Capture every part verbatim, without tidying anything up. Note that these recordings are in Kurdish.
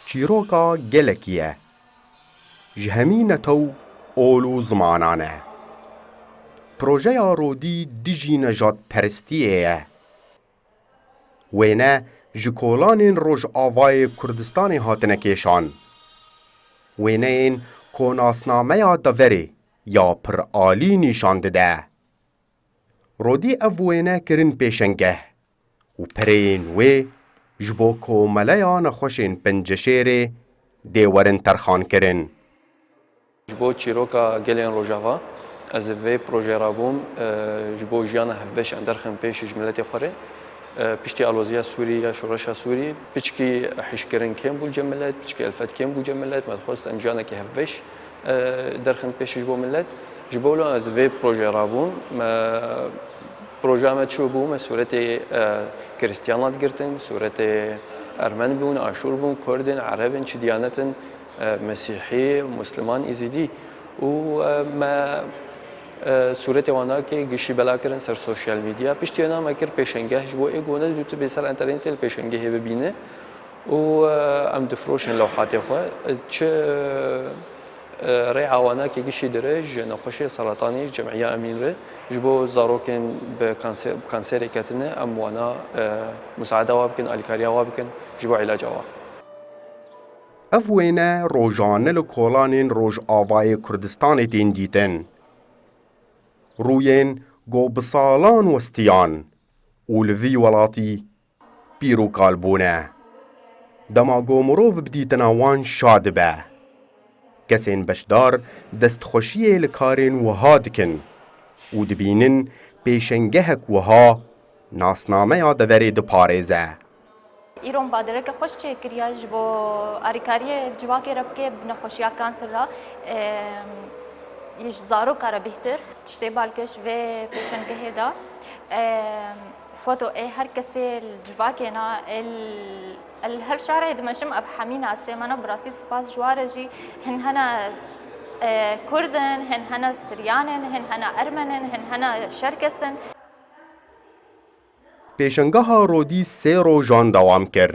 Çîroka gelekî ye. Ji hemî netew, ol û zimanan e. Projeya Rodî dijî nejadperestiyê ye. Wêne ji kolanên Rojavayê Kurdistanê hatine kêşan. Wêneyên ku nasnameya deverê ya piralî nîşan dide. Rodî ev wêne kirin pêşengeh û pereyên wê ji bo Komeleya Nexweşên Penceşêrê dê werin terxankirin. Ji bo çîroka gelên Rojava, ez vê projeyê rabûm, e, ji bo jiyana hevbeş em derxin pêşî ji miletê xwe re. E, piştî aloziya Sûrî ya şoreşa Sûrî, piçkî hişkirin kêm bû cem milet, piçkî elfet kêm bû cem milet, me dixwest em jiyanekî hevbeş, e, derxin pêşî ji bo milet. Ji bo wilo ez vê projeyê rabûm. Me, projeya me çi bû? Me sûretê, e, Kristiyana digirtin, sûretê Ermen bûn, Aşûr bûn, Kurd in, Ereb in, çi diyanet in, e, Mesîhî, Musliman, Îzîdî. Û, e, me, e, sûretê wan dakê gişî bela kirin ser sosyal medya. Piştî wêna me kir pêşengeh ji bo ê ku nedidîtibê ser enternetê li pêşengehê bibîne. Û, e, em difroşin lewhatê xwe. Çi, e, rê awanakê gişî dirêj ji nexweşê seratanî ji Cem'iya Emîn re ji bo zarokên bi kanser, bi kanserê ketine, em wana, e, musaada wa bikin, alîkariya wa bikin ji bo îlaca wa. Ev wêne rojane li kolanên Rojavayê Kurdistanê tên dîtin. Rûyên ku bi salan westiyan û li vî welatî pîr û kal bûne. Dema ku mirov bi dîtina wan şa dibe. Kesên beşdar destxweşiyê li karên wiha dikin û dibînin pêşengehek wiha nasnameya deverê diparêze. Îro me badereke xweş çêkiriye ji bo alîkariyê civakê re bike bi nexweşiya kanser re, em, yê ji zaroka re bêhtir. Tiştê balkêş vê pêşengehê de, em, foto ê her kesê li civakê ne, ê li, ê li her şarê dimeşim, ev hemî nasê me ne, bi rastî spas ji wan re jî. Hin hene, e, Kurd in, hin hene Siryan in, hin hene Ermen in, hin hene Şerkes in. Pêşengeha Rodî sê rojan dewam kir.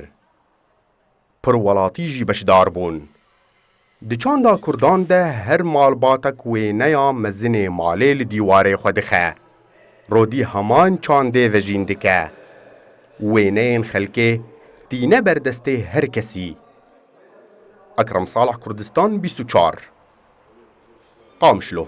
Pir welatî jî beşdar bûn. Di çanda Kurdan de her malbatek wêneya mezinê malê li dîwarê xwe dixe. Rodî heman çandê vejîn dike. Wêneyên xelkê tîne ber destê her kesî. Ekrem Salih, Kurdistan bîst û çar, Qamişlo.